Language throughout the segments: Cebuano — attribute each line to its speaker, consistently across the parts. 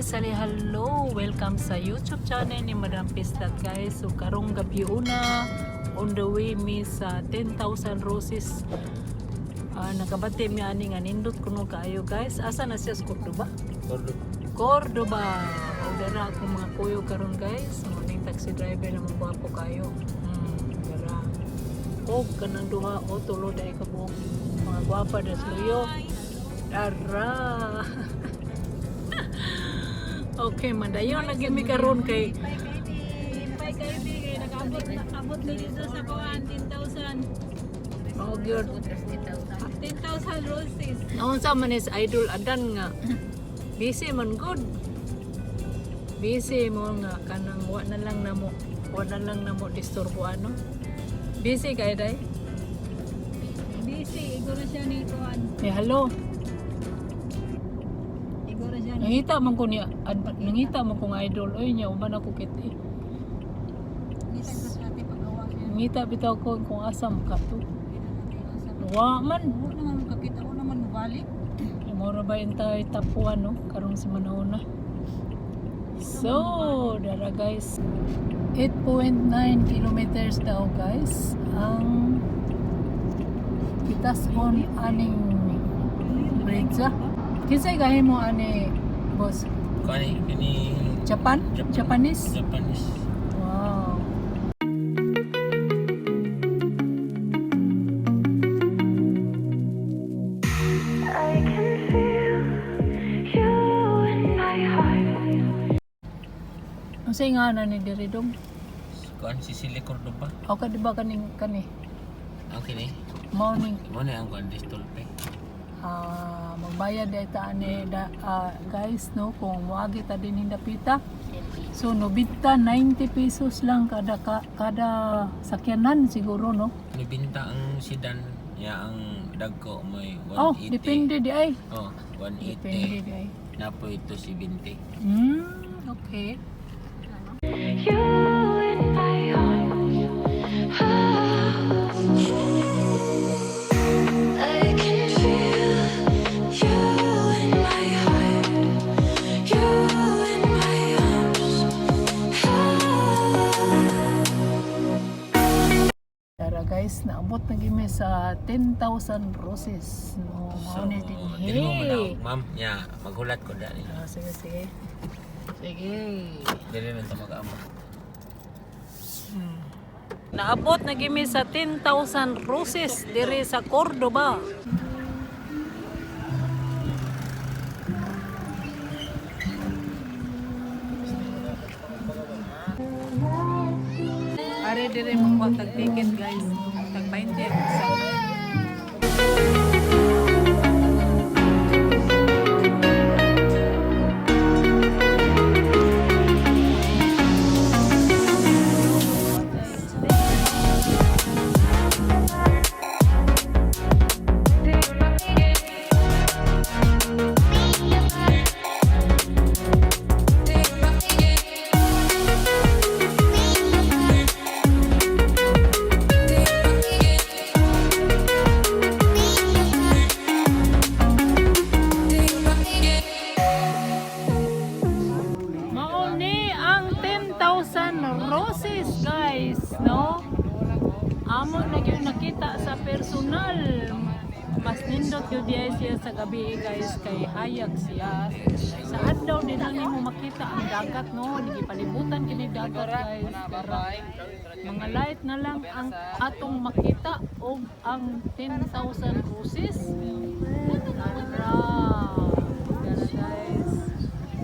Speaker 1: Sali, hello! Welcome sa YouTube channel ni Madam Pislat, guys. So karong gabi una, on the way mi sa 10,000 Roses. Nakabati mi ani nga nindot kuno kaayo, guys. Asa na siya, sa Cordoba?
Speaker 2: Cordoba.
Speaker 1: Cordoba. O dara akong mga kuyo karon, guys. Morning taxi driver na gwapo kayo. Dara. Og kanang duha o tulo dai ka buok. Mga gwapa das luyo. Dara. Okay, madayon lagi mi karon kay
Speaker 3: Bye kay nag-abot abot ni dito sa kuan 10,000.
Speaker 1: Oh, gyud.
Speaker 3: 10,000 roses.
Speaker 1: Naunsa man is Idol Adan nga busy man good. Busy mo nga kanang wa na lang namo disturbo ano. Busy kay day.
Speaker 3: Busy igoro siya ni kuan.
Speaker 1: Eh, hello.
Speaker 3: Igoro siya ni.
Speaker 1: Nangita man ko ni nangita man ko nga idol oy nya uban ako kit eh. Nangita bitaw ko kung asa mo ka to. Wa man.
Speaker 3: Huwag naman makakita ko naman mabalik.
Speaker 1: Kay mura ba yung tayo tapuan no karong si Manona. So, dara guys. 8.9 kilometers daw, guys, ang Pitason aning bridge ah. Kinsay gahi mo ani, boss?
Speaker 2: Kani kini.
Speaker 1: Japan?
Speaker 2: Japan.
Speaker 1: Japanese?
Speaker 2: Japanese.
Speaker 1: Wow.
Speaker 4: I can feel you in my heart.
Speaker 1: Unsay nga na ni diri dong?
Speaker 2: Kuan Sicily Cordoba.
Speaker 1: Aw ka di ba kaning kani?
Speaker 2: Ang kini.
Speaker 1: Mao ning
Speaker 2: Mo na ang kuan distolpe.
Speaker 1: Magbayad dahil ta ani da, guys no, kung moagi ta din hindapita. So nobita 90 pesos lang kada kada sakyanan siguro no.
Speaker 2: Nibinta ang sedan ya ang dagko may 180.
Speaker 1: Oh, depende di ay.
Speaker 2: Oh, 180.
Speaker 1: Depende di ay.
Speaker 2: Napo ito 70.
Speaker 1: Okay.
Speaker 4: You in my arms. I can feel you in my heart. You in my arms.
Speaker 1: Tara guys, naabot na gimi sa 10,000 Roses. No, mao
Speaker 2: So,
Speaker 1: ni din.
Speaker 2: dili mo manaog, ma'am. Ya, maghulat ko dali.
Speaker 1: Ah, sige, sige. Sige.
Speaker 2: Dili lang ta mag-amo.
Speaker 1: Naabot na gimi sa 10,000 Roses diri sa Cordoba. Are dire mo tag ticket, guys. Tag 20 ang isa. Mao ni ang 10,000 Roses, guys, no? Amo na gyud nakita sa personal. Mas nindot gyud diay siya sa gabi eh, guys, kay hayag siya. Sa adlaw din lang nimo makita ang dagat no, gipalibutan kini dagat, guys. Pero mga light na lang ang atong makita og ang 10,000 Roses. Tara. Tara, guys.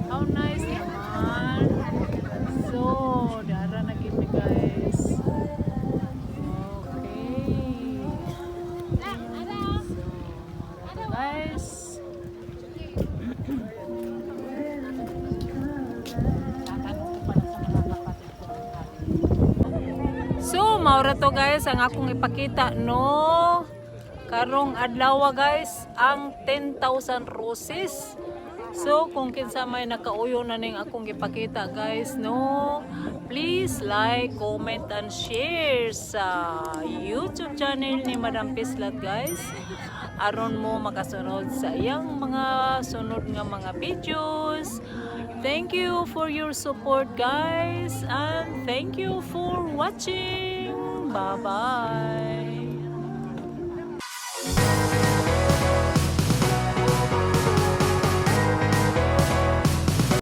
Speaker 1: How nice naman. So, dara na kami, guys. Okay. So, mara guys. So, maura to guys ang akong ipakita no. Karong adlaw guys, ang 10,000 Roses. So, kung kinsa may nakauyo na ning akong ipakita guys, no, please like, comment, and share sa YouTube channel ni Madam Pislat, guys. Aron mo makasunod sa iyang mga sunod nga mga videos. Thank you for your support, guys, and thank you for watching. Bye-bye.